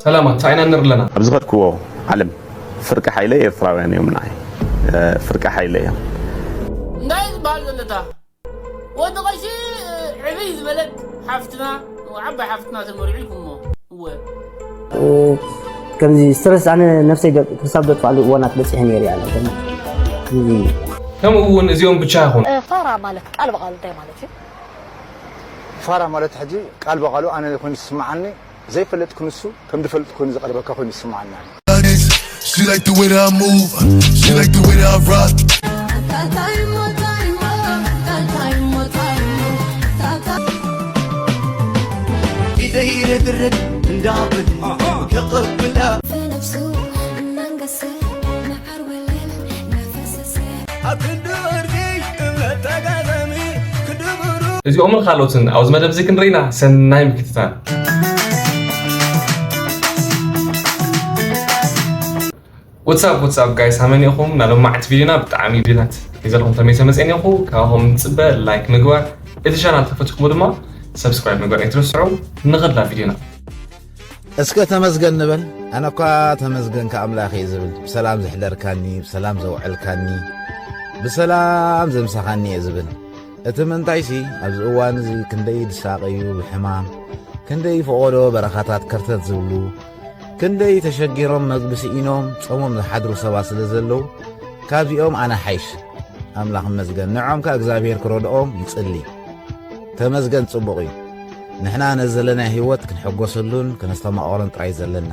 ሰላማት፣ እንታይ ኢና ንርኢ ኣለና? ኣብ ዝኸድክዎ ዓለም ፍርቂ ሓይለይ ኤርትራውያን እዮም ንዓይ። እ፣ ፍርቂ ሓይለይ እዮም። እንታይ ዝበሃል ዘለታ ወዲ ቀሺ ዕብይ ዝበለት ሓፍትና ዓባይ ሓፍትና ተመሪዑ ኢልኩሞ እወ ከምዚ ስትረስ ኣነ ነፍሰይ ደ- ክሳብ ደጥፋሉ እዋናት በፂሐ ነይረ ኣለ ከምዚ ከምኡ እውን እዚኦም ብቻ ይኹኑ። ፋራ ማለት ቃል ብቃል እንታይ ማለት እዩ? ፋራ ማለት ሕጂ ቃል ብቃሉ ኣነ ኮይኑ ዝስምዓኒ ዘይፈለጥኩ ንሱ ከም ዝፈልጥ ኮይኑ ዝቀርበካ ኮይኑ ይስምዓኒ ኣነ። She like the way that I move, she like the way that I rock. ኢደይ ርድርድ እንዳብል ከቐብላ ብነብሱ መንገሰ መዓር ወለል እናፈሰሰ ኣብ ክንዲ ወርቂ እምነት ተጋጣሚ ክድብሩ እዚኦምን ካልኦትን ኣብዚ መደብ እዚ ክንርኢና ሰናይ ምክትታል። What's up, what's up guys? ሃመን ኢኹም? ናብ ሎማዕቲ ቪዲዮና ብጣዕሚ ቪዲዮታት ሒዘልኩም ተመይሰ መፅእን ኢኹ። ካብኹም ንፅበ ላይክ ምግባር፣ እቲ ቻናል ተፈትኩም ድማ ሰብስክራይብ ምግባር ኣይትረስዑ። ንኸድላ ቪዲዮና እስከ ተመስገን ንበል። ኣነ እኳ ተመስገንካ ኣምላኽ እየ ዝብል፣ ብሰላም ዘሕደርካኒ፣ ብሰላም ዘውዐልካኒ፣ ብሰላም ዘምሳኻኒ እየ ዝብል። እቲ ምንታይሲ ኣብዚ እዋን እዚ ክንደይ ዝሳቐዩ ብሕማም፣ ክንደይ ፈቖዶ በረኻታት ከርተት ዝብሉ፣ ክንደይ ተሸጊሮም መግቢ ስኢኖም ጾሞም ዝሓድሩ ሰባት ስለ ዘለዉ፣ ካብዚኦም ኣነ ሓይሽ። ኣምላኽ ይመስገን። ንዖም ከኣ እግዚኣብሔር ክረድኦም ይጽሊ። ተመስገን ጽቡቕ እዩ። ንሕና ነዚ ዘለና ህይወት ክንሕጎሰሉን ከነስተማቕሮን ጥራይ ዘለና።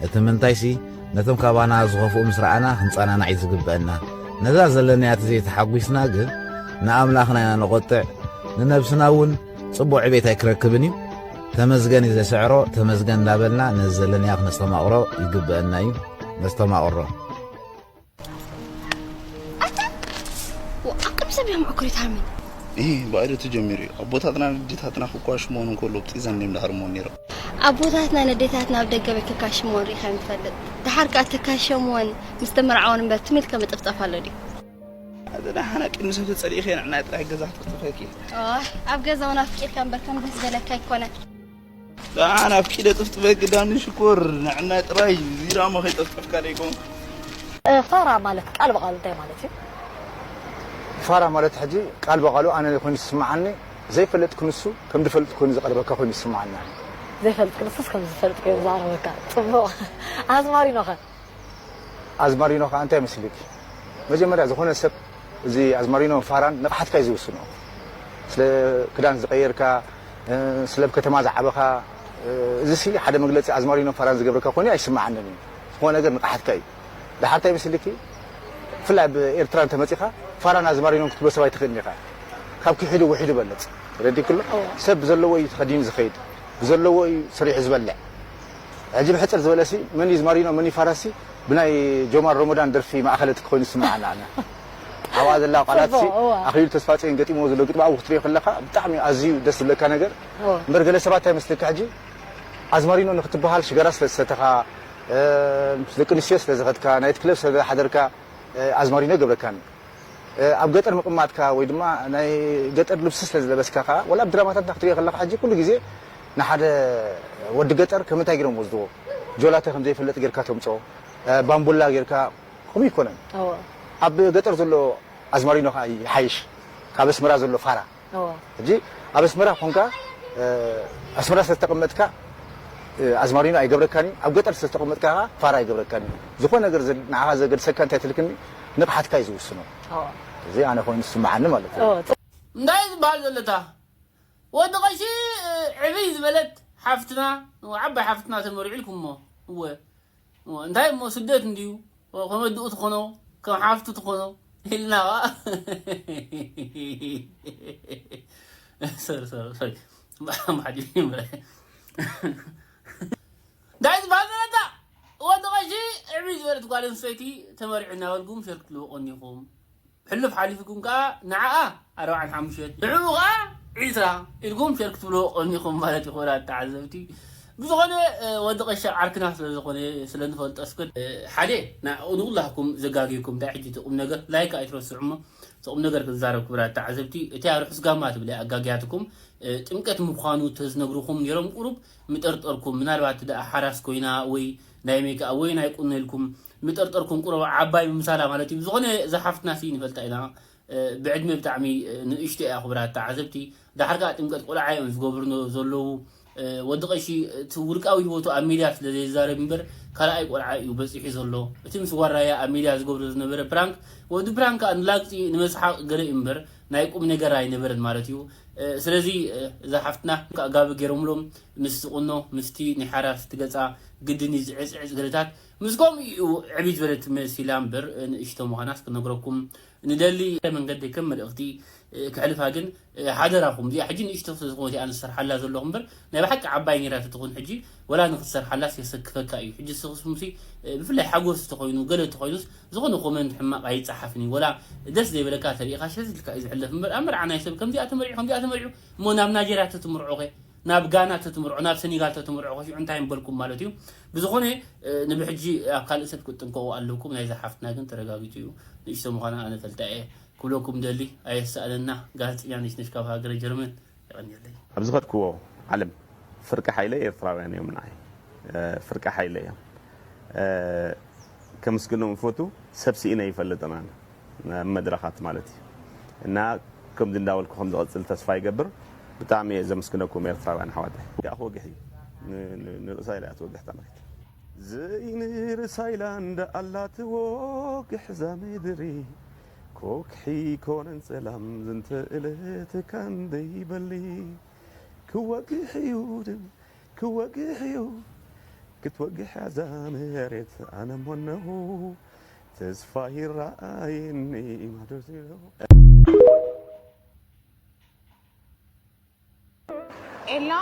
እቲ ምንታይሲ ነቶም ካባና ዝኸፍኡ ምስ ረኣና ክንጸናናዕ እዩ ዝግበአና። ነዛ ዘለናያ ተዘይተሓጒስና ግን ንኣምላኽና ኢና ነቖጥዕ፣ ንነብስና እውን ጽቡቕ ዕቤት ኣይክረክብን እዩ። ተመስገን እዩ ዘስዕሮ፣ ተመስገን እንዳበልና ነዚ ዘለናዮ ክነስተማቕሮ ይግበአና እዩ። ነስተማቕሮ። ኣታ ኣቅም ሰብ እዮም ዕኩሪት ሃምን ይህ ባዕሉ ተጀሚሩ እዩ ኣቦታትና ንዴታትና ክኳሽ መሆኑ እንከሎ ብጢዘን እዮም ዳህር መሆን ነይሮም ኣቦታትና ነዴታትና ኣብ ደገ ቤት ክካሽምዎን ሪኸ ንፈልጥ ድሓር ከኣ ተካሸምዎን ምስ ተመርዓወን እምበር ትም ኢልከ ምጥፍጠፍ ኣሎ ድዩ ኣዘና ሓና ቅድሚ ሰብ ተጸሊእኸ ንዕና ጥራሕ ገዛ ክትጥፈኪ ኣብ ገዛ እውን ኣፍቂርካ እምበር ከም ደስ ዘለካ ኣይኮነ ደሓን ኣፍቂደ ጥፍጥፈ ግዳኒ ሽኮር ንዕና ጥራይ ዚራሞ ከይጠፍጠፍካ ደይኮን ፋራ ማለት ቃል ብቃል እንታይ ማለት እዩ? ፋራ ማለት ሕጂ ቃል ብቃሉ ኣነ ኮይኑ ዝስምዓኒ ዘይፈለጥኩ ንሱ ከም ዝፈልጥ ኮይኑ ዝቀርበካ ኮይኑ ይስምዓኒ ኣነ። ዘይፈልጥ ንሱስ ከም ዝፈልጥ ኮይኑ ዝዛረበካ ጽቡቕ ኣዝማሪኖኸ ኣዝማሪኖ ከዓ እንታይ መስልክ መጀመርያ ዝኾነ ሰብ እዚ ኣዝማሪኖ ፋራን ንቕሓትካ እዩ ዝውስኖ ስለ ክዳን ዝቀየርካ ስለ ኣብ ከተማ ዝዓበኻ እዚ ሲ ሓደ መግለፂ ኣዝማሪኖ ፋራን ዝገብረካ ኮይኑ ኣይስምዓንን እዩ ዝኾነ ነገር ንቕሓትካ እዩ ድሓር እንታይ መስልክ ብፍላይ ኣብ ኤርትራ እንተመፂኻ ፋራን ኣዝማሪኖን ክትብሎ ሰብ ኣይትኽእልን ኢኻ ካብ ክሒዱ ውሒዱ በለፅ ረዲክሎ ሰብ ብዘለዎ እዩ ተኸዲኑ ዝኸይድ ብዘለዎ እዩ ሰሪሑ ዝበልዕ ሕጂ ብሕፅር ዝበለሲ መን እዩ ዝማሪኖ መን እዩ ፋራሲ ብናይ ጆማር ሮሞዳን ደርፊ ማእኸለት ኮይኑ ዝስምዓና ኣነ ኣብኣ ዘላ ቃላት ኣኽሊሉ ተስፋፅዮን ገጢሞ ዘሎ ግጥሚ ኣብኡ ክትሪኦ ከለካ ብጣዕሚ ኣዝዩ ደስ ዝብለካ ነገር እምበር ገለ ሰባት እንታይ መስለካ ሕጂ ኣዝማሪኖ ንክትበሃል ሽጋራ ስለ ዝሰተኻ ምስ ደቂ ኣንስትዮ ስለ ዝኸድካ ናይት ክለብ ስለ ዝሓደርካ ኣዝማሪኖ ይገብረካን ኣብ ገጠር ምቕማጥካ ወይ ድማ ናይ ገጠር ልብሲ ስለ ዝለበስካ ከዓ ወላ ኣብ ድራማታትና ክትሪኦ ከለካ ሕጂ ኩሉ ግዜ ንሓደ ወዲ ገጠር ከም እንታይ ገይሮም ወስድዎ ጆላተ ከም ዘይፈለጥ ጌርካ ተምፅኦ ባምቡላ ጌርካ ከምኡ ይኮነን ኣብ ገጠር ዘሎ ኣዝማሪኖ ከዓ ይሓይሽ ካብ ኣስመራ ዘሎ ፋራ ሕጂ ኣብ ኣስመራ ኮንካ ኣስመራ ስለተቀመጥካ ኣዝማሪኖ ኣይገብረካን እዩ ኣብ ገጠር ስለተቀመጥካ ከዓ ፋራ ኣይገብረካን እዩ ዝኾነ ነገር ንዓኻ ዘገድሰካ እንታይ ትልክኒ ንቕሓትካ እዩ ዝውስኖ እዚ ኣነ ኮይኑ ዝስምዓኒ ማለት እዩ እንታይ ዝበሃል ዘለታ ወዲ ቀሺ ዕብይ ዝበለት ሓፍትና ዓባይ ሓፍትና ተመሪዑ ኢልኩሞ እወ እንታይ እሞ ስደት እንድዩ ከመድኡ ትኾኖ ከም ሓፍቱ ትኾኖ ኢልና እንታይ ዝበሃል ዘለታ ወዲ ቀሺ ዕብይ ዝበለት ጓል ኣንስተይቲ ተመሪዑ እናበልኩም ሸርክ ትልወቆ እኒኹም ሕሉፍ ሓሊፉኩም ከኣ ንዓኣ ኣርባዓን ሓሙሽተን ንዕኡ ከኣ ዒስራ ኢልኩም ሸር ክትብልዎ ቀኒኹም ማለት እዩ ክቡራት ተዓዘብቲ ብዝኾነ ወዲ ቀሻ ዓርክና ስለዝኾነ ስለንፈልጦ እስክን ሓደ ንኹላኩም ዘጋግዩኩም እንታይ ሕጂ እቲ ቁም ነገር ላይክ ኣይትረስዑ እሞ እቲ ቁም ነገር ክዛረብ ክብራት ተዓዘብቲ እቲ ርሑስ ጋማ ትብል ኣጋግያትኩም ጥምቀት ምዃኑ ተዝነግርኹም ነይሮም ቁሩብ ምጠርጠርኩም ምናልባት ደኣ ሓራስ ኮይና ወይ ናይ ሜክኣፕ ወይ ናይ ቁኖ ኢልኩም ምጠርጠርኩም ቁሩብ ዓባይ ምምሳላ ማለት እዩ ብዝኾነ ዝሓፍትና ሲ ንፈልጣ ኢና ብዕድመ ብጣዕሚ ንእሽቶ እያ ክቡራት ተዓዘብቲ። ዳሕር ከዓ ጥምቀት ቆልዓ እዮም ዝገብሩ ዘለዉ። ወዲ ቀሺ እቲ ውልቃዊ ህይወቱ ኣብ ሚድያ ስለ ዘይዛረብ እምበር ካልኣይ ቆልዓ እዩ በፂሑ ዘሎ። እቲ ምስ ዋራያ ኣብ ሚድያ ዝገብሮ ዝነበረ ፕራንክ ወዲ ፕራንክ ከዓ ንላግፂ ንመስሓቅ ገለ እዩ እምበር ናይ ቁም ነገር ኣይነበረን ማለት እዩ። ስለዚ እዛ ሓፍትና ከዓ ጋቢ ገይሮምሎም ምስቲ ቁኖ ምስቲ ናይ ሓራስ ትገፃ ግድን እዩ ዝዕፅዕፅ ገለታት ምስ ከምኡ እዩ ዕብይ ዝበለት መሲላ እምበር ንእሽቶ ምዃናስ ክነግረኩም ንደሊ መንገዲ ከም መልእኽቲ ክሕልፋ ግን ሓደራኹም እዚኣ ሕጂ ንእሽቶ ስለዝኾነት እያ ንሰርሓላ ዘለኹ እምበር ናይ ብሓቂ ዓባይ ነይራ ተትኾን ሕጂ ወላ ንክትሰርሓላስ የሰክፈካ እዩ ሕጂ ስኽስሙሲ ብፍላይ ሓጎስ ተኾይኑ ገለ ተኾይኑስ ዝኾነ ኮመንት ሕማቕ ኣይፀሓፍን እዩ ወላ ደስ ዘይበለካ ተሪኢኻ ሸዝ ኢልካ እዩ ዝሕለፍ እምበር ኣብ መርዓ ናይ ሰብ ከምዚኣ ተመሪዑ ከምዚኣ ተመሪዑ እሞ ናብ ናይጀርያ ተትምርዖኸ ናብ ጋና ተትምርዖ ናብ ሰኒጋል ተትምርዖ ከሽዑ እንታይ ምበልኩም ማለት እዩ ብዝኾነ ንብሕጂ ኣብ ካልእ ሰብ ክትጥንቀቑ ኣለኩም ናይዛ ሓፍትና ግን ተረጋጊጹ እዩ ንእሽቶ ምዃና ኣነ ፈልጣ እየ ክብለኩም ደሊ ኣየሰኣለና ጋዜጠኛ ነሽነሽ ካብ ሃገረ ጀርመን የቐንየለይ ኣብ ዝኸድክዎ ዓለም ፍርቂ ሓይለ ኤርትራውያን እዮም ንዓይ ፍርቂ ሓይለ እዮም ከምስግኖም ፈቱ ሰብ ስኢነ ይፈልጥን ኣነ ኣብ መድረኻት ማለት እዩ እና ከምዚ እንዳበልኩ ከም ዝቐፅል ተስፋ ይገብር ብጣዕሚ እየ ዘመስግነኩም ኤርትራውያን ኣሕዋተይ ያኽ ወግሕ እዩ ንርእሳ ኢላ እያ ትወግሕ እታ መሬት ዘይንርእሳ ኢላ እንዳ ኣላት ወግሕ እዛ ምድሪ ኮክሒ ኮነን ሰላም ዝንተ እለት ካንደይ በሊ ክወግሕ እዩ ድም ክወግሕ እዩ ክትወግሕ እዛ መሬት ኣነ ሞነኹ ተስፋ ይረኣየኒ ማዶ ዜሮ ኤላ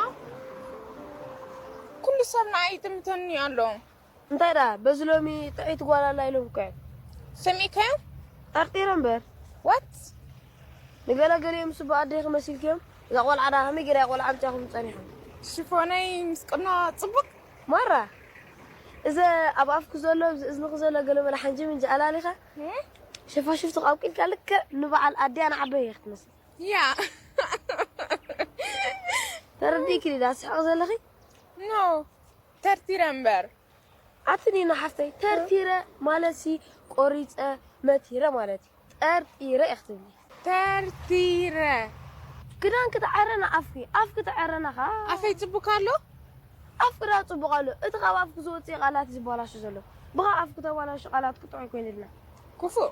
ኩሉ ሰብ ንዓይ ይጥምተኒ ኣሎ። እንታይ ደኣ በዚ ሎሚ ጥዕይቲ ጓል ኣላ ኢሎም እኮ እዮም። ሰሚዕካዮ? ጠርጢረ እምበር። What? ንገለ ገሊኦም ጽቡቕ ኣዴኺ መሲልክዮም። እዛ ቆልዓ ደኣ ከመይ ገይራ እያ ቆልዓ ኣምጺኣኹም ጸኒሓ? ሽፎነይ ምስ ቅኖ ጽቡቕ። ማራ እዘ ኣብ ኣፍኪ ዘሎ ኣብዚ እዝንኺ ዘሎ ገለ መለ ሓንጂ ምንጂ ኣላሊኻ ሸፋሽፍቲ ኣብቂልካ ልክዕ ንበዓል ኣዲኣ ንዓበይ እያ ክትመስል። ያ ተረዲእኪ ድዩ ዳስሕቕ ዘለኺ? ኖ ተርቲረ እምበር። ኣቲ ኒና ሓፍተይ ተርቲረ ማለትሲ ቆሪፀ መቲረ ማለት እዩ። ጠርጢረ እያ ክትብሊ። ተርቲረ። ክዳንኪ ተዓረና ኣፍኪ ኣፍኪ ተዓረና ኸዓ። ኣፈይ ፅቡክ ኣሎ? ኣፍኪ ደኣ ፅቡቕ ኣሎ። እቲ ካብ ኣፍኪ ዝወፅእ ቃላት እዩ ዝበላሹ ዘሎ። ብኻ ኣፍኪ ተባላሹ ቃላት ክጥዑይ ኮይኑልና። ክፉእ።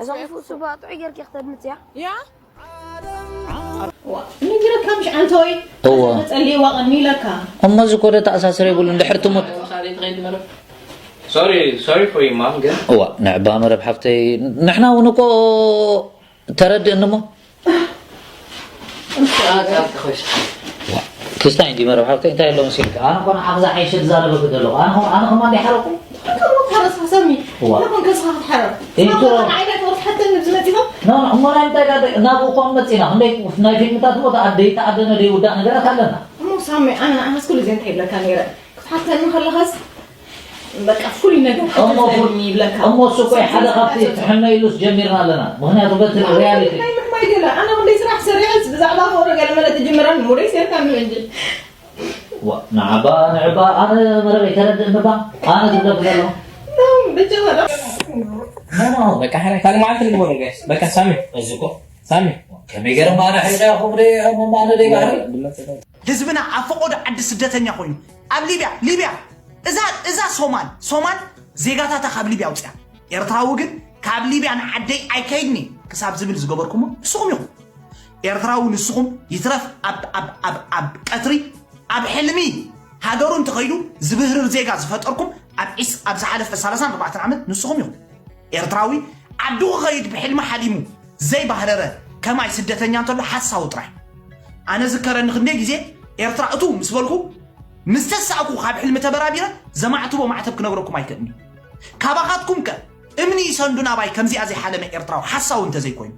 እዛ ክፉእ እሱ ባጥዑ ጌርኪ ክተድምፅያ። ያ ንግረካ ምሽ ዓንተወይ እዎ ተጸልይዋ ቀኒ ኢለካ። እሞ እዚ ኮደ ተኣሳስር የብሉ እንድሕር ትሙት Sorry, sorry for you, mom, ግን እዋ ንዕባ መረብ ሓፍተይ ንሕና እውን እኮ ተረድእኒ እሞ ክስታይ እንዲ መረብ ሓፍተይ እንታይ ኣሎ መሲልካ ኣነ ኮነ ዓኽዛ ሓይሸ ዝዛረበ ዘለኹ ኣነ ከማ እንዲ ሓረቁ ከሞት ሓረስካ ሰሚ እዋ። ነኹን ከስኻ ክትሓረር። ኢንትሮ። ስኻ ዓይላ ተወርሓተን ንብዚ መጺኻ? ኖ፣ ኖ፣ እሞ ናይ ምንታይ ጋር ናብኡ ኮን መጺና? ክንደይ ናይ ፊልምታት እሞ ተኣ-፣ ደይተኣደነ ደይውዳእ ነገራት ኣለና። እሞ ሳሚ፣ ኣነ ኣስኩሉ እዚኣ እንታይ ይብለካ ነይረ? ክትሓተኒ ከለኻስ በቃ ፍሉይ ነገር እሞ ሓተተኒ ይብለካ። እሞ እሱ እኮ ሓደ ካብቲ ትሕመ ኢሉስ ጀሚርና ኣለና። ምኽንያቱ በቲ ሪያሊቲ። ናይ ምሕማይ ገለ፣ ኣነ ክንደይ ስራሕ ሰሪሐስ ብዛዕባ ፍቕሪ ገለ መለ ትጅምረኒ፣ ሙደይ ሴርካኒ እንጂ። ዋ፣ ንዓባ ንዕባ ኣነ መረበይ ተረድእኒ ባ ኣነ ዝብለኪ ዘለኹ። በቃ ሕራይ ካልእ መዓልቲ ንግበሮ ጋይስ። በቃ ሳሚ እዚ እኮ ሳሚ ከመይ ገይረ ማነ ሕሪዳ ኹም ደ ማነ ደይ ባህሪ ህዝብና ኣብ ፈቆዶ ዓዲ ስደተኛ ኮይኑ ኣብ ሊብያ ሊብያ እዛ እዛ ሶማል ሶማል ዜጋታታ ካብ ሊብያ ኣውፅያ ኤርትራዊ ግን ካብ ሊብያ ንዓደይ ኣይከይድኒ ክሳብ ዝብል ዝገበርኩሞ ንስኹም ኢኹም። ኤርትራዊ ንስኹም ይትረፍ ኣብ ኣብ ኣብ ኣብ ቀትሪ ኣብ ሕልሚ ሃገሩ እንተኸይዱ ዝብህርር ዜጋ ዝፈጠርኩም ኣብ ዒስ ኣብ ዝሓለፈ ሰላሳን ኣርባዕተን ዓመት ንስኹም ኢኹም። ኤርትራዊ ዓዱ ክኸይድ ብሕልሚ ሓሊሙ ዘይባህረረ ከማይ ስደተኛ እንተሎ ሓሳዊ ጥራሕ። ኣነ ዝከረኒ ክንደይ ግዜ ኤርትራ እትው ምስ በልኩ ምስ ተሳእኩ ካብ ሕልሚ ተበራቢረ ዘማዕትቦ ማዕተብ ክነግረኩም ኣይክእልን እዩ። ካባኻትኩም ከ እምኒ ይሰንዱ ናባይ ከምዚኣ ዘይሓለመ ኤርትራዊ ሓሳዊ እንተዘይኮይኑ።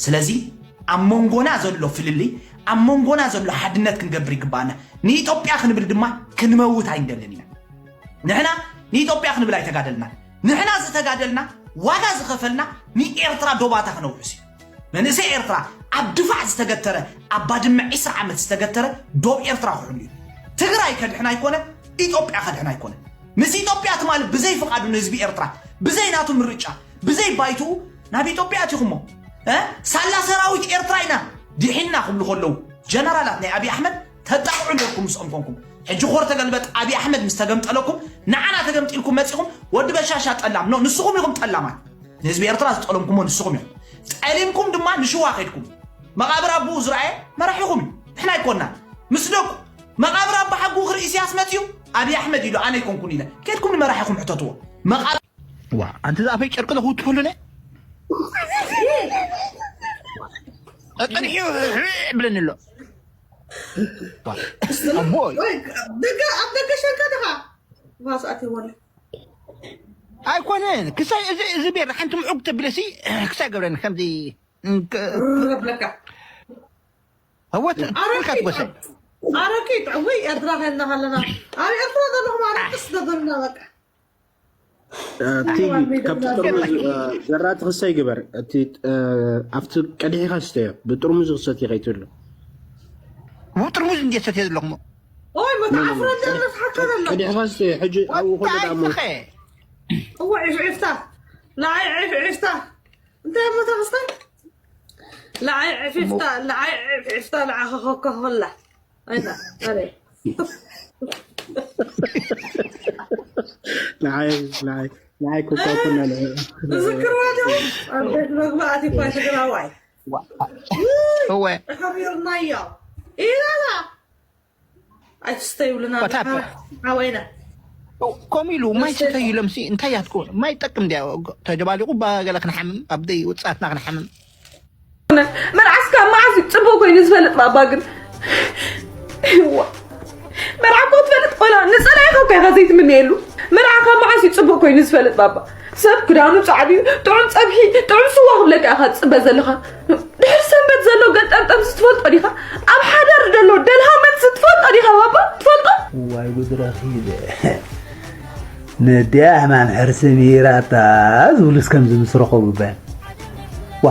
ስለዚ ኣብ መንጎና ዘሎ ፍልልይ ኣብ መንጎና ዘሎ ሓድነት ክንገብር ይግባኣና። ንኢትዮጵያ ክንብል ድማ ክንመውት ኣይንደልን ኢና። ንሕና ንኢትዮጵያ ክንብል ኣይተጋደልናን። ንሕና ዝተጋደልና፣ ዋጋ ዝኸፈልና፣ ንኤርትራ ዶባታ ክነውሕስ እዩ። መንእሰይ ኤርትራ ኣብ ድፋዕ ዝተገተረ፣ ኣብ ባድመ ዒስራ ዓመት ዝተገተረ ዶብ ኤርትራ ክሕሉ እዩ። ትግራይ ከድሕን ኣይኮነ፣ ኢትዮጵያ ከድሕን ኣይኮነ። ምስ ኢትዮጵያ ትማሊ ብዘይ ፍቓዱ ንህዝቢ ኤርትራ፣ ብዘይ ናቱ ምርጫ፣ ብዘይ ባይትኡ ናብ ኢትዮጵያ ኣቲኹሞ። እ? ሳላ ሰራዊት ኤርትራ ኢና ድሒንና ክብሉ ከለዉ፣ ጀነራላት ናይ ኣብይ ኣሕመድ ተጣቕዑ ነርኩም ምስኦም ኮንኩም። ሕጂ ኮር ተገልበጥ ኣብይ ኣሕመድ ምስ ተገምጠለኩም፣ ንዓና ተገምጢልኩም መጺኹም፣ ወዲ በሻሻ ጠላም። ኖ፣ ንስኹም ኢኹም ጠላማት። ንህዝቢ ኤርትራ ዝጠለምኩሞ ንስኹም እዮም። ጠሊምኩም ድማ ንሽዋ ከድኩም። መቓብር ኣቦኡ ዝረኣየ መራሒኹም እዩ። ንሕና ኣይኮንና። ምስ ደቁ መቓብር ኣቦ ሓጉ ክርኢ ኢሳያስ መጺኡ፣ ኣብይ ኣሕመድ ኢሉ ኣነ ኣይኮንኩን ኢለ። ከድኩም ንመራሒኹም ሕተትዎ። መቓብር ዋ፣ ኣንቲ ዝኣፈይ ጨርቂ ለኹ ትፈልነ? ቀድሕዮ ብለኒ ኣሎ። ዋ፣ ኣቦይ። ወይ፣ ደገ፣ ኣብ ደገ ሸንካ ድኻ? ዋ፣ ሰዓት ይወለ። ኣይኮነን። ክሳይ እዚ፣ እዚ ቤር ሓንቲ ምዑግ ተቢለሲ፣ ክሳይ ገብረን ከምዚ፣ እንክ-፣ ረብለካ። እወት፣ ኣረቂ፣ ትልካ ትጎሰ። ኣረቂ፣ ወይ፣ ኤርትራ ከለና ከለና። ኣብ ኤርትራ ዘለኹም ኣረቂ ስደዱልና በቃ። እ፣ ቲቪ፣ ካብቲ ጥርሙዝ፣ እ፣ ዘራእቲ ክሰ ይግበር። እቲ፣ እ፣ ኣብቲ ቀዲሕኻ ስተዮ። ብጥርሙዝ ክሰት ይኸይትሉ። ብጥርሙዝ እንዴት ሰትየ ዘለኹሞ? ኦይ፣ መተዓፍረ እንዴት መስሓካ ዘሎ? ቀዲሕኻ ስተዮ። ሕጂ ኣብኡ ኮዶ ወጣ ዳሞ። ይኸ። እወ፣ ዒፍዒፍታ። ንዓይ ዒፍዒፍታ። እንታይ እሞ ተኽስታይ? ንዓይ ዒፍዒፍታ፣ ንዓይ ዒፍዒፍታ፣ ንዓኻ ኮካ ኮላ። ኣይና፣ ኣረ። ንዓይ፣ ንዓይ፣ ንዓይ ኮካ ኮላ፣ ንዓይ። ትዝክርዋ ዶ? ኣብ ቤት መግቢ ኣትዩ እኳ ትግራዋይ። እወ። ተኸቢርናዮ። ኢላላ። ኣይትስተዩ ይብሉና ወታፍ። ሓወይና። ከምኡ ኢሉ ማይ ስተዩ። ስተዩ ኢሎምሲ እንታይ ያትኮ? ማይ ይጠቅም እንዲያ ተደባሊቑ ባገለ ክንሓምም፣ ኣብ ደይ ውጻትና ክንሓምም። መርዓስ ካብ መዓስ እዩ ጽቡቕ ኮይኑ ዝፈልጥ ባባ ግን? እዋ። መርዓ እኮ ትፈልጥ ቆላ ንጸላኢኻ እኮ ኢኻ ዘይትምነየሉ። መርዓ ካብ መዓስ እዩ ጽቡቕ ኮይኑ ዝፈልጥ ባባ? ሰብ ክዳኑ ጻዕዱ እዩ፣ ጥዑም ጸብሒ፣ ጥዑም ስዋ ክብለካ ኢኻ ትጽበ ዘለኻ። ድሕሪ ሰንበት ዘሎ ገልጠምጠም ዝትፈልጦ ዲኻ? ኣብ ሓደር ዘሎ ደልሃመት ዝትፈልጦ ዲኻ ባባ? ትፈልጦ? ዋይ ጉድ ረኺበ። ነዲያ ሕማም ሕርሲ ሚራታ ዝብሉስ ከምዚ ምስ ረኸቡ በን። ዋ፣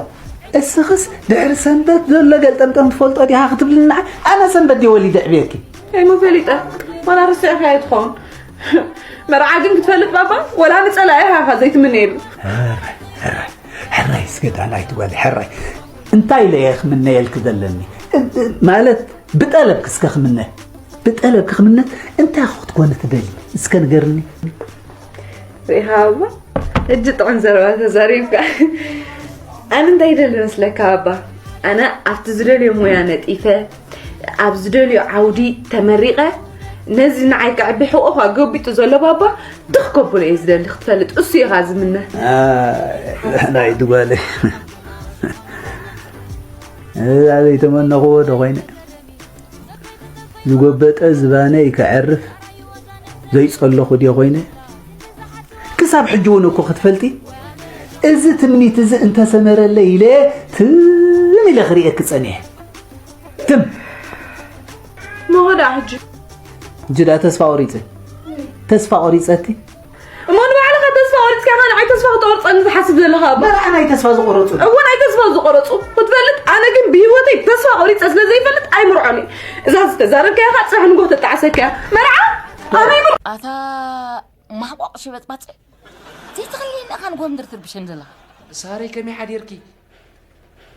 እስኽስ ድሕሪ ሰንበት ዘሎ ገልጠምጠም ትፈልጦ ዲኻ ክትብልኒ ንዓይ? ኣነ ሰንበት ድየ ወሊደ ዕብየኪ? እሞ ፈሊጠ፣ ዋላ ርሲዕካዮ ትኸውን። መርዓ ግን ክትፈልጥ ባባ፣ ወላ ንጸላኢኻ ኢኻ ዘይትምነየሉ። ሕራይ፣ ሕራይ፣ ሕራይ እስከ ዳናይት ጓል፣ ሕራይ። እንታይ ኢለ እየ ክምነየልኪ ዘለኒ? እ-፣ እ-፣ ማለት ብጠለብኪ እስከ ክምነ፣ ብጠለብኪ ክምነ እንታይ ኢኹ ክትኮኒ ትደሊ? እስከ ንገርኒ። ሪኢኻ እባ፣ ሕጂ ጥዑም ዘረባ ተዛሪብካ። ኣነ እንታይ ይደሊ መስለካ ኣባ? ኣነ ኣብቲ ዝደልዮ ሞያ ነጢፈ፣ ኣብ ዝደልዮ ዓውዲ ተመሪቐ፣ ነዚ ንዓይ ከዕቢ ሕቖ ኳ ገቢጡ ዘሎ ባባ፣ ትኽ ከብሎ እየ ዝደሊ ክትፈልጥ። እሱ ኢኻ ዝምነ። ኣይ፣ ናይ ድጓለይ። እዛ ዘይተመነኽዎ ዶ ኮይነ? ዝጎበጠ ዝባነይ ከዕርፍ ዘይጸለኹ ድየ ኮይነ? ክሳብ ሕጂ እውን እኮ ክትፈልጢ፣ እዚ ትምኒት እዚ እንተሰመረለይ ኢለ ትም ኢለ ክርእየኪ ጸኒሐ። ትም። መኸዳ ሕጂ። ሕጂ ደኣ ተስፋ ቆሪጸ። ተስፋ ቆሪጸ እቲ እሞ ንባዕልኻ ተስፋ ቆሪጽካ ኢኻ ንዓይ ተስፋ ክተቆርጸኒ ትሓስብ ዘለኻ እባ? መርዓ ናይ ተስፋ ዝቆረጹ። እወ፣ ናይ ተስፋ ዝቆረጹ። ክትፈልጥ፣ ኣነ ግን ብህይወተይ ተስፋ ቆሪጸ ስለ ዘይፈልጥ ኣይምርዖን እየ። እዛ ዝተዛረብካያ ኸኣ ጽባሕ ንግሆ ተጣዕሰካ እያ። መርዓ ኣበይ ምር- ኣታ ማሕቋቕ ሽበጥባጥ፣ ዘይተኸልየኒ ኢኻ ንግሆ ምድሪ ትርብሸኒ ዘለኻ። ሳረይ፣ ከመይ ሓዲርኪ?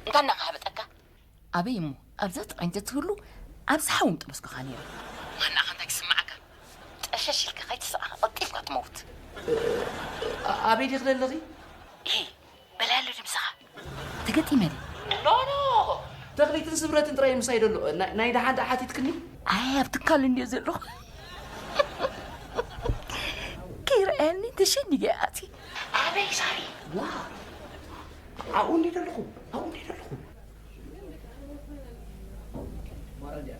እንታይ እናኻህበጠካ? ኣበይ እሞ ኣብዛ ጥራይ እንተትህሉ፣ ኣብዚ ሓዊ ምጠበስኩኻ ነይረ። ማናኻ እንታይ ክስምዓካ? ጠሸሽ ኢልካ ከይትስምዓኻ ቀልጢፍካ ትመውት። ኣ-፣ ኣበይ ዲኺ ዘለኺ? ኢሂ፣ በላያሉ ድምፅኻ። ተገጢመ ድየ? ኖ፣ ኖ፣ ተኽሊትን ስምረትን ጥራይ ምሳይ ደሎ። ናይ፣ ናይ ደሓን ደኣ ሓቲትክኒ? ኣይ፣ ኣብ ትካል እንድየ ዘለኹ። ከይረኣየኒ ተሸኒገ ኣትየ። ኣበይ ሳሪ? ዋ። ኣብኡ እንድየ ዘለኹ፣ ኣብኡ እንድየ ዘለኹ።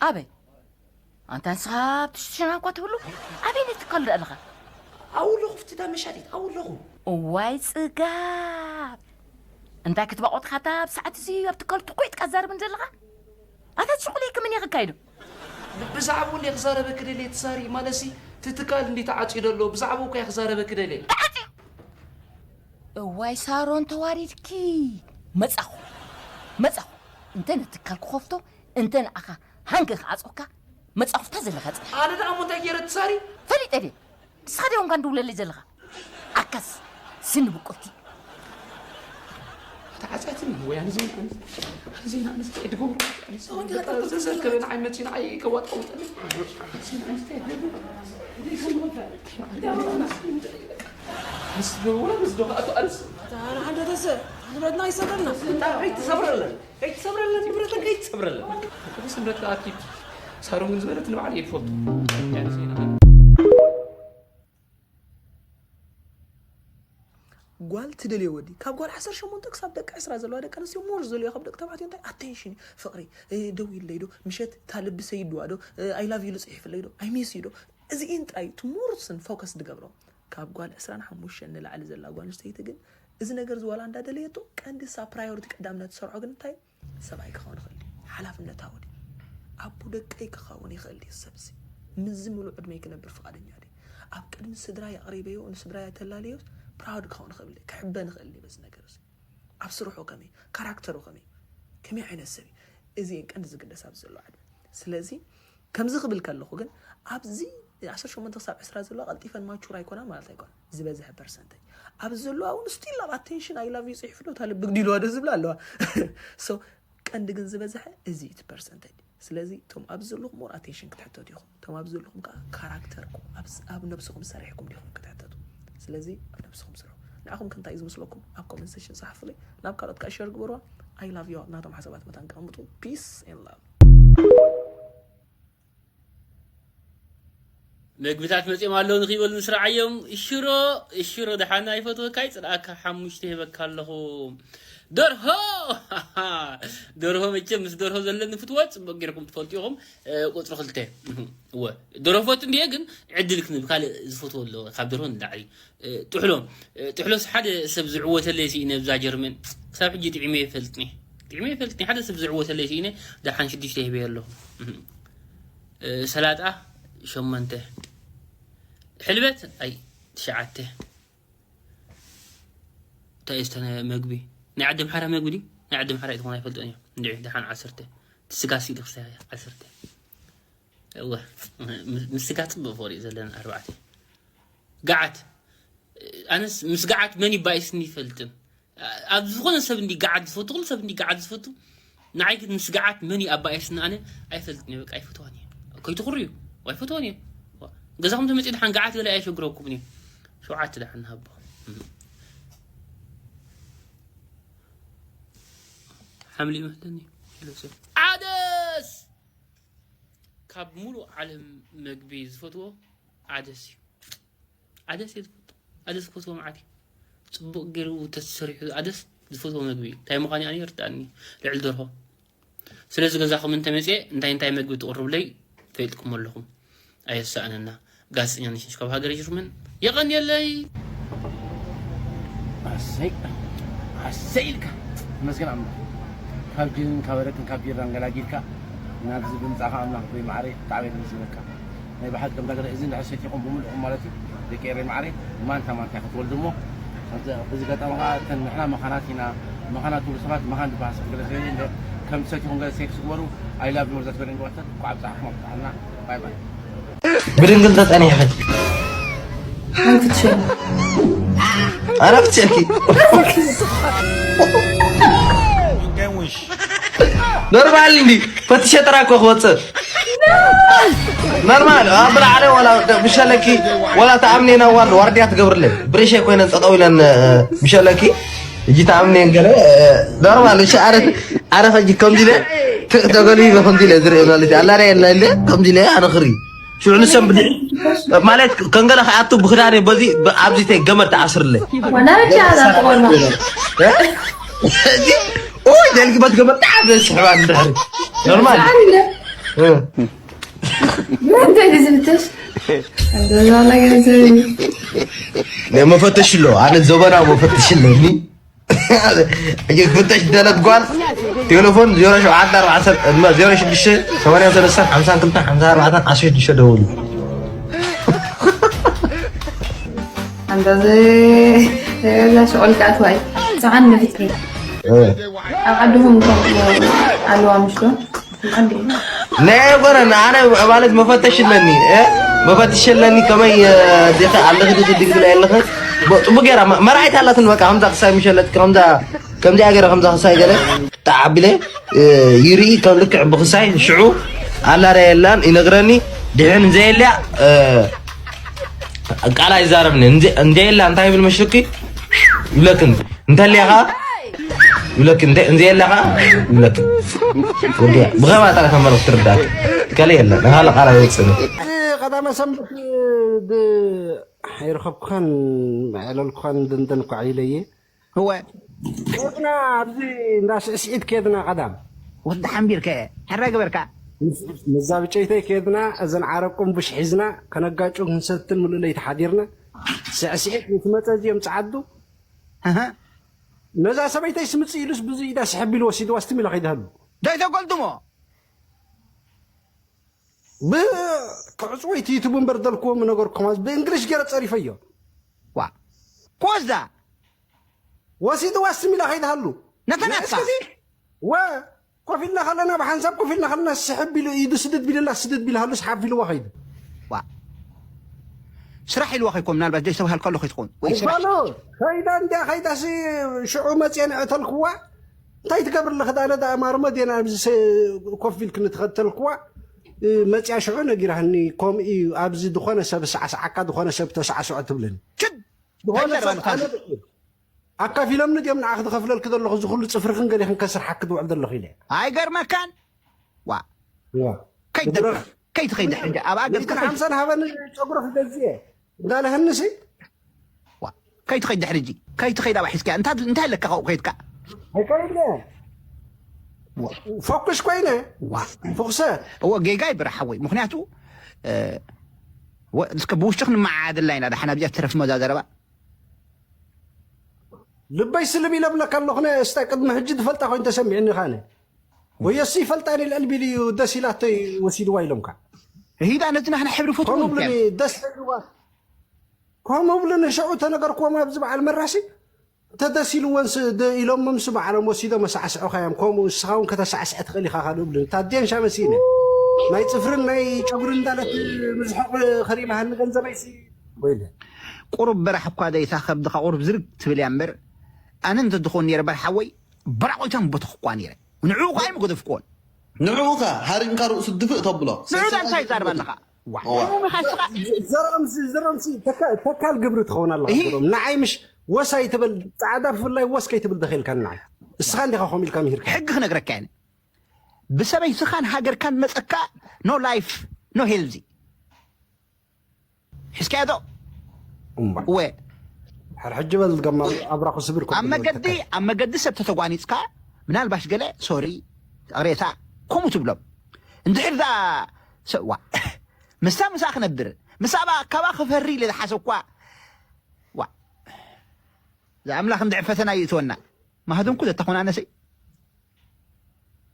ኣበይ? ኣንታ ንስኻ ኣብቲ ሽና እኳ ትህሉ፣ ኣበይ ነቲ ትካል ደኣ ኣለኻ? ኣብኡ ኣለኹ፣ ኣብቲ እንዳ መሻጢት ኣብኡ ኣለኹ። እዋይ ጽጋብ! እንታይ ክትባቖት ኢኻ ኣብ ሰዓት እዚ ኣብ ትካል ትኮይጥካ ትዛረብን ዘለኻ? ኣታ ትሽቁለይ ክምን ኢኺ ካይዶ? ብዛዕባኡ እንድየ ክዛረበኪ ደልየ ትሳሪ፣ ማለትሲ እቲ ትካል እንድዩ ተዓጽዩ ዘሎ፣ ብዛዕባኡ እኮ እየ ክዛረበኪ ደልየ። ተዓጽዩ? እዋይ ሳሮን ተዋሪድኪ። መጻኹ፣ መጻኹ። እንተ ነቲ ትካል ክኸፍቶ፣ እንተ ንኣኻ ሃንገ ክዓጽወካ፣ መጻኹ ፍታ ዘለኻ ጽናሕ። ኣነ ደኣ እሞ እንታይ ገይረ ትሳሪ? ፈሊጠ ድየ? ንስኻ ዲኻ እንኳን ድውለለይ ዘለኻ? ኣካስ ስኒ ብቁልቲ። ተዓጽያትኒ ወይ ኣነ ዜና ኣነ ዜና ኣነ እንታይ ድገብሩ? ዘዘርከበ ንዓይ መጺ ንዓይ ከዋጣውጠኒ። ዜና ኣነ እንታይ ድገብሩ? ምስ ወላ ምስ ዶ ኣቶ ኣርስ ኣታ ንሓንተ ተሰ ንብረትና ይሰብረልና። እንታይ ከይትሰብረለን? ከይትሰብረለን ንብረተን ከይትሰብረለን። ስምረት ኣኪድ ሳሮን ግን ዝበለት ንባዕል እየ ትፈልጡ። ጓል ትደልዮ ወዲ ካብ ጓል ዓሰርተ ሸሞንተ ክሳብ ደቂ ዕስራ ዘለዋ ደቂ ኣንስትዮ ሞር ዝደልዮ ካብ ደቂ ተባዕትዮ እንታይ ኣቴንሽን እዩ፣ ፍቕሪ፣ እ፣ ደው ኢለይ ዶ ምሸት እታ ልቢ ሰይድዋ ዶ፣ እ፣ ኣይ ላቭ ዩ ልፅሒፍለይ ዶ ኣይ ሚስ ዩ ዶ፣ እዚኤን ጥራይ እቲ ሞር ስን ፎከስ ዝገብሮ። ካብ ጓል ዕስራን ሓሙሽተን ንላዕሊ ዘላ ጓል ኣንስተይቲ ግን እዚ ነገር ዝዋላ እንዳደለየቶ ቀንዲ ሳ ፕራዮሪቲ ቀዳምነት ዝሰርዖ ግን እንታይ ሰብኣይ ክኸውን ይኽእል እዩ። ሓላፍነታዊ ድዩ? ኣቦ ደቀይ ክኸውን ይኽእል ድዩ? ሰብዚ ምስዚ ምሉእ ዕድመይ ክነብር ፍቓደኛ ድዩ? ኣብ ቅድሚ ስድራይ ኣቕሪበዮ ንስድራይ ኣይተላልዮስ ፕራውድ ክኸውን ይኽእል ድዩ? ክሕበን ይኽእል ድዩ በዚ ነገር እዚ? ኣብ ስርሑ ከመይ? ካራክተሩ ከመይ? ከመይ ዓይነት ሰብ እዩ? እዚኤን ቀንዲ ዝግደስ ኣብዚ ዘሎ ዓድመ። ስለዚ ከምዚ ክብል ከለኹ ግን ኣብዚ ዓሰርተ ሸሞንተ ክሳብ ዕስራ ዘለዋ ቀልጢፈን ማቹር ኣይኮናን ማለት ኣይኮነን። ዝበዝሐ ፐርሰንተጅ ኣብዚ ዘለዋ እውን ስቲል ኣብ ኣቴንሽን ኣይ ላቭ ዩ ፅሒፍሉ እታ ልቢ ግዲልዋ ዶ ዝብላ ኣለዋ። ሶ ቀንዲ ግን ዝበዝሐ እዚ እቲ ፐርሰንተጅ። ስለዚ እቶም ኣብዚ ዘለኹም ሞር ኣቴንሽን ክትሕተቱ ኢኹም። እቶም ኣብዚ ዘለኹም ከዓ ካራክተርኩም ኣብ ነብስኹም ሰሪሕኩም ዲኹም ክትሕተቱ። ስለዚ ኣብ ነብስኹም ስርሑ። ንዓኹም ከ እንታይ እዩ ዝመስለኩም? ኣብ ኮመንት ሴክሽን ጸሓፉለይ። ናብ ካልኦት ከዓ ሸር ግበርዋ። ኣይ ላቭ ዩ ናቶም ሓሳባት መታን ከቐምጡ። ፒስ ኤንድ ላቭ። መግብታት መጺኦም ኣለዉ ንኽይበሉ ንስርዓዮም። ሽሮ ሽሮ ደሓን ኣይፈትወካ ይጽልኣካ ሓሙሽተ ይህበካ ኣለኹ። ደርሆ ደርሆ መቸም ምስ ደርሆ ዘለኒ ፍትወት ጽቡቅ ጌርኩም ትፈልጡ ኢኹም። ቁጽሪ ክልተ እወ ደርሆ ፈቱ እንዲየ ግን ዕድል ክንብ ካልእ ዝፈትዎ ኣሎ ካብ ደርሆ ንላዕሊ። ጥሕሎ ጥሕሎስ ሓደ ሰብ ዝዕወተለይ ስኢነ ብዛ ጀርመን ክሳብ ሕጂ ጥዒመ ይፈልጥኒ። ጥዒመ ይፈልጥኒ ሓደ ሰብ ዝዕወተለይ ስኢነ። ደሓን ሽዱሽተ ሂበዮ ኣለኹ። ሰላጣ ሸሞንተ። ሕልበት ኣይ ትሽዓተ። እንታይ እዩ ዝተነ መግቢ ናይ ዓዲ ኣምሓራ መግቢ ድዩ? ናይ ዓዲ ኣምሓራ እዩ ዝኾነ ኣይፈልጦን እዮም። እንድዒ ደሓን ዓሰርተ። እቲ ስጋ ሲ ኢሉ ክሳይ ዓሰርተ። እወ ምስ ስጋ ፅቡቅ ፍቅሪ እዩ ዘለና ኣርባዕተ። ገዓት ኣነስ ምስ ገዓት መን ይባኢስኒ ይፈልጥን። ኣብ ዝኾነ ሰብ እንዲ ገዓት ዝፈቱ ኩሉ ሰብ እንዲ ገዓት ዝፈቱ ንዓይ ግን ምስ ገዓት መን እዩ ኣባኢስኒ ኣነ ኣይፈልጥን እየ በቃ ኣይፈትዋን እየ። ከይትኹርዩ ኣይፈትዋን እየ። ገዛኹም ተመፅኡ ደሓን ገዓት ገለ ኣየሸግረኩምን እዩ። ሸውዓተ ደሓን ንሃቦ። ሓምሊ ይመስለኒ። ዓደስ ካብ ሙሉእ ዓለም መግቢ ዝፈትዎ ዓደስ እዩ። ዓደስ እየ ዝፈቱ። ዓደስ ክፈትዎ መዓት እዩ። ፅቡቅ ገይሩ ተሰሪሑ ዓደስ ዝፈትዎ መግቢ እዩ። እንታይ ምዃኑ ኣነ ይርድኣኒ። ልዕሊ ደርሆ። ስለዚ ገዛኹም እንተመፅየ እንታይ እንታይ መግቢ ትቕርብለይ ፈሊጥኩም ኣለኹም። ኣየሳእነና። ጋዜጠኛ ነሽሽ ካብ ሃገረ ጀርመን የቐንየለይ። ኣሰይ ኣሰይ ኢልካ ተመስገን ኣምላኽ ካብ ጅንን ካብ ኣረቅን ካብ ቢራን ገላጊልካ ናብዚ ብምጻእካ ኣምላኽ ወይ ማዕረይ ብጣዕሚ የመስግነካ። ናይ ብሓቂ ከምዛ ገለ እዚ እንድሕር ሰቲኹም ብምልእኹም ማለት እዩ ደቂ ኤረይ ማዕረይ ማንታ ማንታ ክትወልዱ እሞ በዚ ኣጋጣሚ ከዓ እተን ንሕና መኻናት ኢና መኻናት ትብሉ ሰባት መኻን ዝበሃል ሰብ ገለ ስለየለ ከም ትሰቲኹም ገለ ሴክስ ግበሩ። I love you ወርዛት በደንገባታት እኳ ኣብፀሓኹም ኣብፀሓና። ባይ ባይ። ብድንግል ተጸኒሕኺ ሓንቲ ትሸል ኣረ ክትሸልኪ ኖርማል እንዲ ፈትሸ ጥራ እኮ ክወፅእ ኖርማል ኣብ ብላዕለ ወላ ብሸለኪ ወላ ተኣምኔና ዋርድ ዋርድያ ትገብርለይ ብሬሸ ኮይነን ጠጠው ኢለን ብሸለኪ እጂ ተኣምኔን ገለ ኖርማል እሺ ኣረ ኣረ ፈጂ ከምዚ ኢለ ተገልቢበ ከምዚ ኢለ ዝርኢ ማለት እዩ ኣላርያ የላ ኢለ ከምዚ ኢለ ኣነ ክርኢ ሽዑ ንሰን ብድሕ ማለት ከንገለ ከኣቱ ብክዳነ በዚ ኣብዚ ተይ ገመድ ተኣስርለ ወላ ብቻ ኣዛ ጥቆና ኦይ ደልጊ በት ገመድ ተዓበ ስሕባ ንድሕሪ ኖርማል ምን እንታይ ዝብትሽ እንደዛ ነገር መፈተሽ ኣሎ ኣነ ዘበናዊ መፈተሽ ኣለኒ ሕጂ ክትፍተሽ ደለት ጓል ቴሌፎን ዜሮ ሸውዓተ ኣርባዕተ፣ ዜሮ ሽዱሽተ ሰማንያ ሰለስተ ሓምሳ ክልተ ሓምሳ ኣርባዕተ ዓሰርተ ሽዱሽተ ደውሉ። እንደዚ እዛ ሽቆል ከኣትዋ እዩ። ሰዓን መፍትሒ ኣብ ዓድኹም ከምኡ ኣለዋ ምሽዶ? ናይ ኣይኮነን ኣነ ማለት መፈተሽ ኣለኒ እ? መፈተሽ ኣለኒ ከመይ እ፣ ዲኺ ኣለኺ ዲኺ ዲግሪ ኣለኺ ጽቡቅ ገይራ መ- መርዓይት ኣላትን በቃ ከምዛ ክሳይ ምሸለት ከምዛ ከምዚኣ ገይረ ከምዛ ክሳይ ገለ ተዓቢለ እ፣ ይርኢ ከም ልክዕ ብክሳይ ሽዑ ኣላዳ የላን ይነግረኒ ድሕን እንዘየልያ እ፣ ቃል ኣይዛረብኒ እንዘ- እንዘየላ እንታይ ይብል መሽልኪ ይብለክን እንተልያ ከዓ ይብለክን እንተ- እንዘየላ ከዓ ይብለክን ወዲያ ብኸማ ጣራ ከመረ ክትርዳክ ከለ የለ ንኻለ ቃል ኣይወፅን ቀዳመ ሰንበት ድ- ኣይረኸብኩኻን ኣዕለልኩኻን ድንድን እኳ ኢለየ እወ ኬድና ኣብዚ እንዳ ስዕስዒት ኬድና ቀዳም ወዲ ሓንቢርከ ሕረ ግበርካ መዛ ብጨይተይ ኬድና እዘን ዓረብ ቁምቡሽ ሒዝና ከነጋጩ ክንሰትን ምሉእ ለይቲ ሓዲርና ስዕስዒት ምስ መፀ እዚኦም ፀዓዱ ኣሃ። ነዛ ሰበይተይ ስምፅ ኢሉስ ብዙ ኢዳ ስሕብ ኢሉ ወሲድዋ ስትም ኢላ ከይድሃሉ ዶ ይተጎልድሞ ብክዕፅወይቲ ዩቱብ እምበር ደልክዎም ነገርኩም ብእንግሊሽ ገይረ ፀሪፈዮ ዋ ኮዛ ወሲድዋ ስትም ኢላ ከይድሃሉ ነተናትካ እስከዚ ወ ኮፍ ኢልና ከለና ብሓንሳብ ኮፍ ኢልና ከለና ስሕብ ኢሉ ኢዱ ስድድ ቢልላ ስድድ ቢልሃሉ ስሓብ ኢልዋ ከይዱ ዋ ስራሕ ኢልዋ ከይኮም ምናልባት ዘይተባሃልካ ኣሎ ከይትኸውን ወይ ስራሕ ባሎ ከይዳ እንዲያ ከይዳሲ ሽዑ መፅየ ንዕተልክዋ እንታይ ትገብር ኣለኺ ዳነ ዳ ማርመ ዴና ኣብዚ ስ- ኮፍ ኢልክኒ ትኸተልክዋ እ፣ መፅያ ሽዑ ነጊራህኒ ከምኡ እዩ ኣብዚ ዝኾነ ሰብ ሳዕሳዓካ ዝኾነ ሰብ ተሳዕስዖ ትብለኒ ችድ ዝኾነ እንታይ ሰብ ዘረባ ኣነ ኣካፊሎምኒ ድዮም ንዓኺ ዝኸፍለልኪ ዘለኹ እዚ ኩሉ ፅፍርኽን ገሊኽን ከስርሓኪ ዝውዕል ዘለኹ ኢለ ኣይገርመካን ዋ ዋ ከይትደርፍ ከይትኸይድ ሕጂ ኣብ ኣገዝ ሚእትን ሓምሳን ሃበኒ ጨጉሪ ክገዝእ እየ እንዳለህንሲ ዋ ከይትኸይድ ድሕሪ ሕጂ ከይትኸይድ ኣብ ሒዝካ እንታይ እንታይ ኣለካ ካብኡ ከይድካ ኣይከይድለ ፎኩስ ኮይነ ዋ ፎኩሰ እዎ ጌጋ ይብረ ሓወይ ምክንያቱ እ፣ ወ- እስከ ብውሽጢ ክንመዓድላ ኢና ደሓን ኣብዚኣ ትረፍ መዛ ዘረባ ልበይ ስልብ ኢለ ብለካ ኣለኹ ነ እስታ ቅድሚ ሕጂ ዝፈልጣ ኮይኑ ተሰሚዕኒ ካነ ወየሱ ይፈልጣ ኢለ ኣልቢል እዩ ደስ ኢላተይ ወሲድዋ ኢሎምካ ሂዳ ነቲ ናሕና ሕብሪ ከምኡ ፈትዎ ብሉኒ ደስ ኢልዋ ከምኡ ብሉኒ ሽዑ ተነገርክዎም ኣብዚ በዓል መራሲ እንተ ደስ ኢልወንስ ደ- ኢሎሞምስ በዓሎም ወሲዶም ኣሳዕስዑኻዮም ከምኡ ንስኻ እውን ከተሳዕስዐ ትኽእል ኢኻ ካልኡ ብሉኒ እታ ዴንሻ መሲነ ናይ ፅፍርን ናይ ጨጉሪ እንዳለት ምዝሕቕ ከሪባሃኒ ገንዘበይሲ ወይለ ቁሩብ በራሕ እኳ ዘይታ ከብድኻ ቁሩብ ዝርግ ትብል እያ እምበር ኣነ እንተዝኸውን ነይረ በርሓወይ በራቑታን ቦተኽኳ ነይረ ንዕኡ ኸዓ ኣይምገደፍክዎን ንዕኡ ከ ሃሪምካ ርእሱ ድፍእ ተብሎ ንዑ ዳ እንታይ ይዛርብ ኣለኻ ዋ ዋ። ንዑ ምኻስኻ ዘርኦምሲ ዘርኦምሲ ተካ- ተካል ግብሪ ትኸውን ኣለኻ እሂ። ዘርኦም ንዓይ ምሽ ወስ ኣይትበል ፃዕዳ ብፍላይ ወስ ከይትብል ደኺልካ ንዓይ እስኻ እንዲኻ ኮም ኢልካ ምሂርካ ሕጊ ክነግረካ እየ ብሰበይትኻን ሃገርካን መፀካ no life no healthy ሒዝካዮ ዶ እምባ ወ ሕር ሕጂ በል ገማ ኣብራኹ ስብር ኣብ መገዲ ኣብ መገዲ ሰብ ተተጓኒፅካ ምናልባሽ ገለ ሶሪ ቅሬታ ከምኡ ትብሎም እንድሕር ዛ ሰዋ ምሳ ምሳ ክነብር ምሳ ባ ካባ ክፈሪ ኢለ ዝሓሰብኳ ዋ ዝኣምላኽ እንድሕር ፈተና ይእትወና ማህደንኩ ዘተኾናነሰይ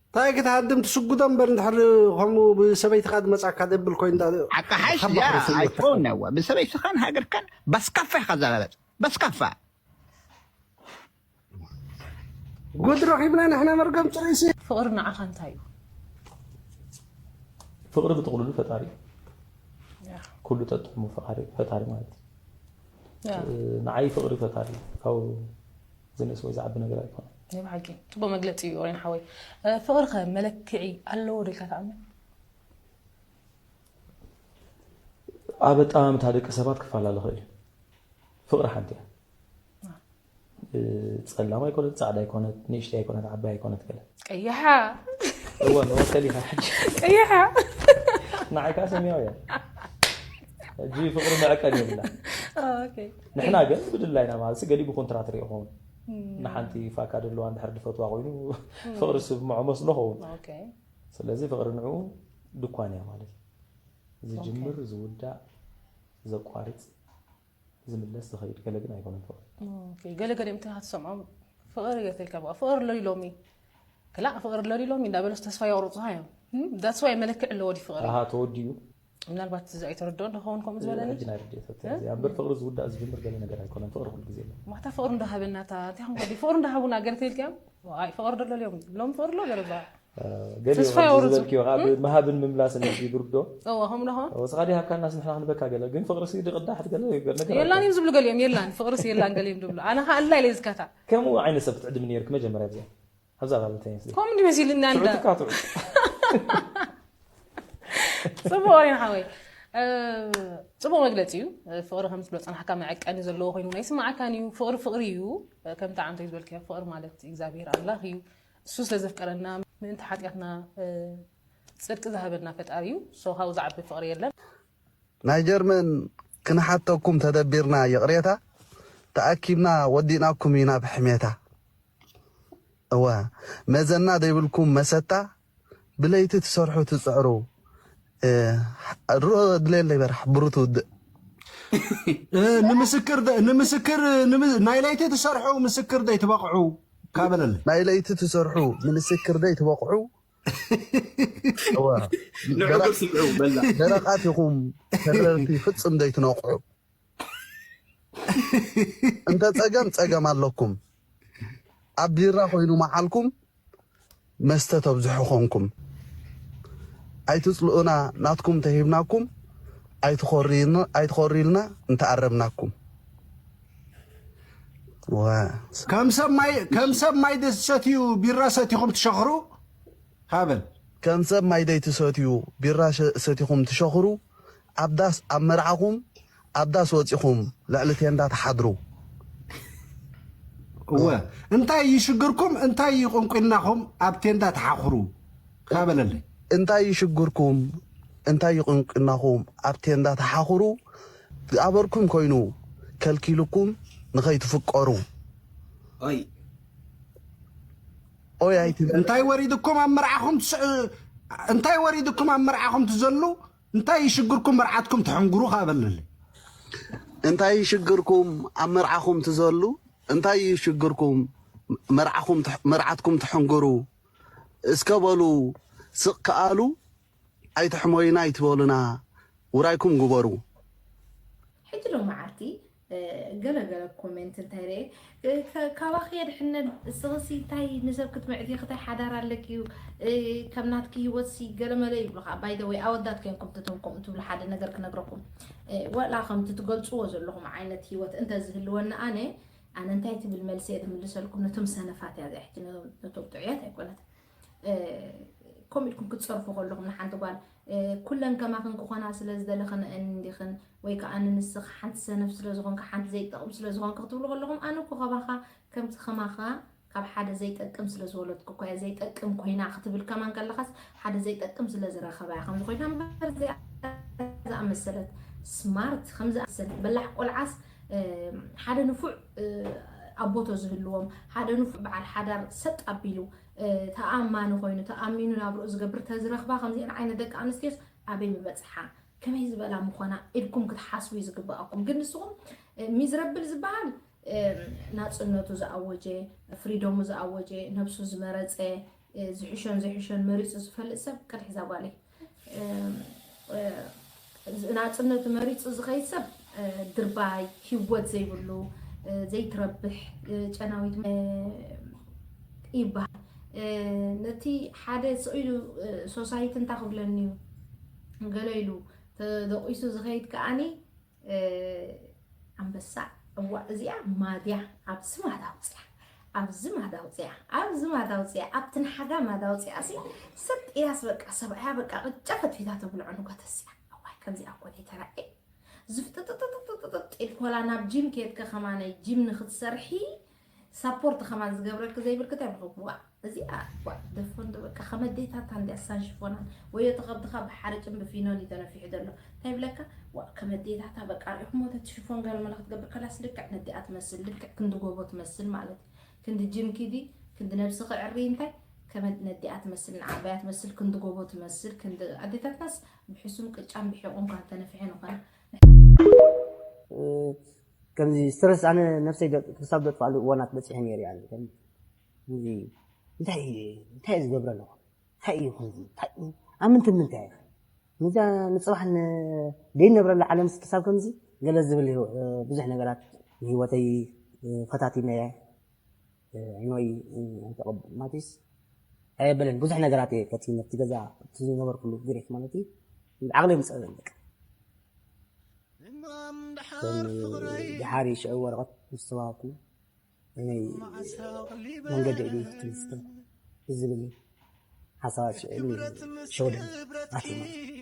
እንታይ ክትሃድም ትስጉዶ እምበር እንድሕር ከምኡ ብሰበይትኻ ዝመፃካ ደብል ኮይኑ እንዳ- ዓቃሓይሽ ካብ እዚኣ ባሕሪ ስለ ኣይትኸውን ነዋ ብሰበይትኻን ሃገርካን በስካፋ ኢኻ ዘባበጥ በስካፋ ጉድ ረኺብና ንሕና መርገም ፅሬሲ ፍቕሪ ንዓኻ እንታይ እዩ? ፍቕሪ ብጥቕልሉ ፈጣሪ እዩ። ያ፣ ኩሉ ጠጥዕሙ ፈጣሪ ፈጣሪ ማለት እዩ። ያ። እ፣ ንዓይ ፍቕሪ ፈጣሪ እዩ። ካብ ዝንእስ ወይ ዝዓቢ ነገር ኣይኮነን። ናይ ብሓቂ ጽቡቕ መግለጺ እዩ ኦሬን ሓወይ። እ፣ ፍቕሪ ከ መለክዒ ኣለዎ ዶ ኢልካ ትኣምን? ኣብ ኣጠማምታ ደቂ ሰባት ክፈላለ ይኽእል እዩ። ፍቕሪ ሓንቲ እያ። እ፣ ጸላም ኣይኮነት፣ ጻዕዳ ኣይኮነት፣ ንእሽተይ ኣይኮነት፣ ዓባይ ኣይኮነት ገለ። ቀይሓ። እወ ንወከል ኢኻ ሕጂ። ቀይሓ። ንዓይ ከዓ ሰማያዊ እያ። ሕጂ ፍቕሪ መዕቀን የብላ። ኦኬ። ንሕና ግን ብድላይና ማለት ገሊኡ ብኮንትራት ሪኦ ኸውን ንሓንቲ ፋካ ደለዋ እንድሕር ድፈትዋ ኮይኑ ፍቕሪ ስምዖ መስሎ ኸውን ኦኬ። ስለዚ ፍቕሪ ንዕኡ ድኳን እያ ማለት እዩ ዝጅምር ዝውዳእ ዘቋርፅ ዝምለስ ዝኸይድ ገለ ግን ኣይኮነን ፍቕሪ ኦኬ። ገለ ገለ ምትኻ ትሰምዖም ፍቕሪ ገተልካ በቃ ፍቕሪ ኣሎ ሎሚ ክላእ ፍቕሪ ኣሎ ኢሎም እንዳበለስ ተስፋ የቑርፁኻ እዮም። ዳትስ ዋይ መለክዕ ኣለዎ ድዩ ፍቕሪ? ኣሃ ተወዲኡ። ምናልባት እዚ ኣይተረድኦን ዶ ኸውን ከምኡ ዝበለኒ? ሕጂ ናይ ርድእ ሰብቲ እዚ ኣንበር ፍቕሪ ዝውዳእ ዝጅምር ገለ ነገር ኣይኮነን። ፍቕሪ ኩሉ ግዜ ኣሎ። ማታ ፍቕሪ እንዳሃበናታ እንታይ ኾንካ ድዩ ፍቕሪ እንዳሃቡና ገለ ትብል ኪያ? ዋይ ፍቕሪ ደሎ እዮም ሎም ፍቕሪ ኣሎ ገለባ ገሊኡ ተስፋ ከምዚ የቑርፁ። ዝበልክዮ ኣብ ምሃብን ምምላስን እዚ ብርዶ እዋ ከምኡ ዶ ኸውን? ወስኻ ዲ ሃካናስ ንሕና ክንበካ ገለ ግን ፍቕሪ ሲ ድቕዳሕ ገለ ነገር የላን እዮም ዝብሉ ገሊኦም የላን ፍቕርስ የላን ገሊኦም ዝብሉ ኣነ ኸዓ ኣላ ኢለ ዝካታ ከምኡ ዓይነት ሰብ ትዕድምኒ ነርክ መጀመርያ ብዚኣ ኣብዛ ጋብተኝ ከምኡ እንዲ መሲልኒ ኣንዳ ትካቱ ፅቡቅ ወሬን ሓወይ እ፣ ፅቡቅ መግለፂ እዩ ፍቅሪ ከም ትብሎ ፀናሕካ መዐቀኒ ዘለዎ ኮይኑ ናይ ስማዓካን እዩ ፍቅሪ ፍቅሪ እዩ እ፣ ከምቲ ዓንተይ ዝበልክዮ ፍቅሪ ማለት እግዚኣብሔር ኣምላኽ እዩ እሱ ስለ ዘፍቀረና ምእንቲ ሓጢኣትና እ፣ ፅድቂ ዝሃበና ፈጣሪ እዩ ሶ ካብኡ ዝዓቢ ፍቅሪ የለን ናይ ጀርመን ክንሓተኩም ተደቢርና ይቕሬታ ተኣኪብና ወዲእናኩም ኢና ብሕሜታ እወ መዘና ዘይብልኩም መሰታ ብለይቲ ትሰርሑ ትፅዕሩ እ፣ ርኦ ድሌለይ በራሕ ብሩ ትውድእ እ፣ ንምስክር ደ- ንምስክር ንምስ- ናይ ለይቲ ትሰርሑ ምስክር ደይ ትበቕዑ ካበለለ ናይ ለይቲ ትሰርሑ ንምስክር ደይ ትበቕዑ እወ ንዑ ስምዑ በላ ደረቓት ኢኹም ተረርቲ ፍፅም ዘይትነቕዑ እንተ ፀገም ፀገም ኣለኩም ኣብ ቢራ ኮይኑ መዓልኩም መስተ ተብዝሑ ኾንኩም ኣይትፅልኡና ናትኩም ተሂብናኩም ኣይትኾርዩልና- ኣይትኾርዩልና እንተኣረምናኩም ወ- ከም ሰብ ማይ ከም ሰብ ማይ ደሰትዩ ቢራ ሰቲኹም ትሸኽሩ ሃበል ከም ሰብ ማይ ደይትሰትዩ ቢራ ሸ- ሰቲኹም ትሸኽሩ ኣብ ዳስ ኣብ መርዓኹም ኣብ ዳስ ወፂኹም ልዕሊ ቴንዳ ትሓድሩ እወ እንታይ ይሽግርኩም እንታይ ይቁንቁናኹም ኣብ ቴንዳ ትሓኽሩ ካበለለይ እንታይ ይሽግርኩም እንታይ ይቁንቁናኹም ኣብ ቴንዳ ትሓኽሩ ዝኣበርኩም ኮይኑ ከልኪሉኩም ንኸይትፍቀሩ ኦይ ኦይ ኣይትበል እንታይ ወሪድኩም ኣብ መርዓኹም ትስ- እንታይ ወሪድኩም ኣብ መርዓኹም ትዘሉ እንታይ ይሽግርኩም መርዓትኩም ትሕንግሩ ካበለለይ እንታይ ይሽግርኩም ኣብ መርዓኹም ትዘሉ እንታይ ይሽግርኩም መርዓኹም ትሕ- መርዓትኩም ትሕንግሩ እስከ በሉ ስቕ ከኣሉ ኣይትሕሞይና ኣይትበሉና ውራይኩም ግበሩ ሕጂ ሎመዓልቲ ገለገለ ኮሜንት እንታይ ርእ ካባኺ የድሕነን እስኽሲ እንታይ ንሰብ ክትምዕቲ ክታይ ሓዳር ኣለኪ እዩ ከም ናትኪ ህይወት ሲ ገለመለ ይብሉኻ ባይደ ወይ ኣወዳት ኮንኩም ትቶም ከምኡ ትብሉ ሓደ ነገር ክነግረኩም ወላ ከምቲ ትገልፅዎ ዘለኹም ዓይነት ህይወት እንተዝህልወኒ ኣነ ኣነ እንታይ ትብል መልሲ እየ ትምልሰልኩም ነቶም ሰነፋት እያ እዚኣ ሕጂ ነቶም ጥዑያት ኣይኮነት ከምኡ ኢልኩም ክትፀርፉ ከለኹም ንሓንቲ ጓል ኩለን ከማኽን ክኾና ስለ ዝደለኽን እንዲኽን ወይ ከዓ ንንስኽ ሓንቲ ሰነፍ ስለ ዝኾንካ ሓንቲ ዘይጠቕም ስለ ዝኾንካ ክትብሉ ከለኹም ኣነ እኮ ከባኻ ከምቲ ከማኻ ካብ ሓደ ዘይጠቅም ስለ ዝወለድኩ እኮ እያ ዘይጠቅም ኮይና ክትብል ከማን ከለኻስ ሓደ ዘይጠቅም ስለ ዝረኸባ እያ ከምዚ ኮይና እምበር እዚኣ ዝኣመሰለት ስማርት ከም ዝኣመሰለት በላሕ ቆልዓስ ሓደ ንፉዕ ኣቦቶ ዝህልዎም ሓደ ንፉዕ በዓል ሓዳር ሰጥ ኣቢሉ ተኣማኒ ኮይኑ ተኣሚኑ ናብርኡ ዝገብር ተዝረኽባ ከምዚአን ዓይነት ደቂ ኣንስትዮስ ኣበይ ምበፅሓ ከመይ ዝበላ ምኾና ኢልኩም ክትሓስቡ እዩ ዝግባኣኩም ግን ንስኹም ሚዝረብል ዝበሃል ናፅነቱ ዝኣወጀ ፍሪደሙ ዝኣወጀ ነብሱ ዝመረፀ ዝሕሾን ዘይሕሾን መሪፁ ዝፈልጥ ሰብ ቅድሕ ዛጓለይ ናፅነቱ መሪፁ ዝኸይድ ሰብ ድርባይ ህወት ዘይብሉ ዘይትረብሕ ጨናዊት ይበሃል ነቲ ሓደ ስኢሉ ሶሳይቲ እንታ ክብለኒ እዩ ገለ ኢሉ ተደቂሱ ዝኸይድ ከዓኒ ኣንበሳ እዋእ እዚኣ ማድያ ኣብዚ ማዳ ውፅያ ኣብዚ ማዳ ውፅያ ኣብዚ ማዳ ውፅያ ኣብቲ ንሓጋ ማዳ ውፅያ ሲ ሰጥ እያስ በቃ ሰብኣያ በቃ ቅጫ ፈትፊታ ተብልዖ ንጓ ተስያ እዋይ ከምዚኣ እኮ ዘይተራእየ ዝፍጥጥጥጥጥጥጥ ኢልኮላ ናብ ጂም ከየድከ ከማነይ ጂም ንክትሰርሒ ሳፖርት ከማን ዝገብረልክ ዘይብልክ እንታይ ብልኩ ዋ እዚኣ ዋ ደፎ እንዶ በቃ ከመዴታታ እንዲ ኣሳን ሽፎናን ወዮ ተኸብድኻ ብሓርጭን ብፊኖን እዩ ተነፊሑ ዘሎ እንታይ ብለካ ዋ ከመዴታታ በቃ ሪኹሞ ተቲ ሽፎን ገለ መለ ክትገብር ከላስ ልክዕ ነዲኣ ትመስል ልክዕ ክንዲ ጎቦ ትመስል ማለት እዩ ክንዲ ጅም ኪዲ ክንዲ ነብሲ ክዕሪ እንታይ ከመ ነዲኣ ትመስል ንዓባያ ትመስል ክንዲ ጎቦ ትመስል ክንዲ ኣዴታትናስ ብሕሱም ቅጫን ብሒቑን ካብ ተነፊሐ ንኾና ከምዚ ስትረስ ኣነ ነብሰይ ክሳብ ዘጥፋሉ እዋናት በፂሐ ነይሩ እያ ከምዚ እንታይ እዩ እንታይ እዩ ዝገብረ ኣለኹ እንታይ እዩ ከምዚ እንታይ እዩ ኣብ ምንትን ምንታይ እዩ ንዛ ንፅባሕ ደይነብረላ ዓለም ክሳብ ከምዚ ገለ ዝብል ብዙሕ ነገራት ንህይወተይ ፈታቲመ ኖይ ማቲስ ኣየበለን ብዙሕ ነገራት እየ ፈቲነ እቲ ገዛ እቲ ዝነበርኩሉ ግሬት ማለት እዩ ዓቕለይ ምፀበ በቃ ድሓር ሽዑ ወረቐት ምስ ተዋሃብኩ ናይ መንገዲ ዕድል ክትምስተ ዝብል ሓሳባት ሽዑ ሸወደን ኣትዩ ማለት እዩ።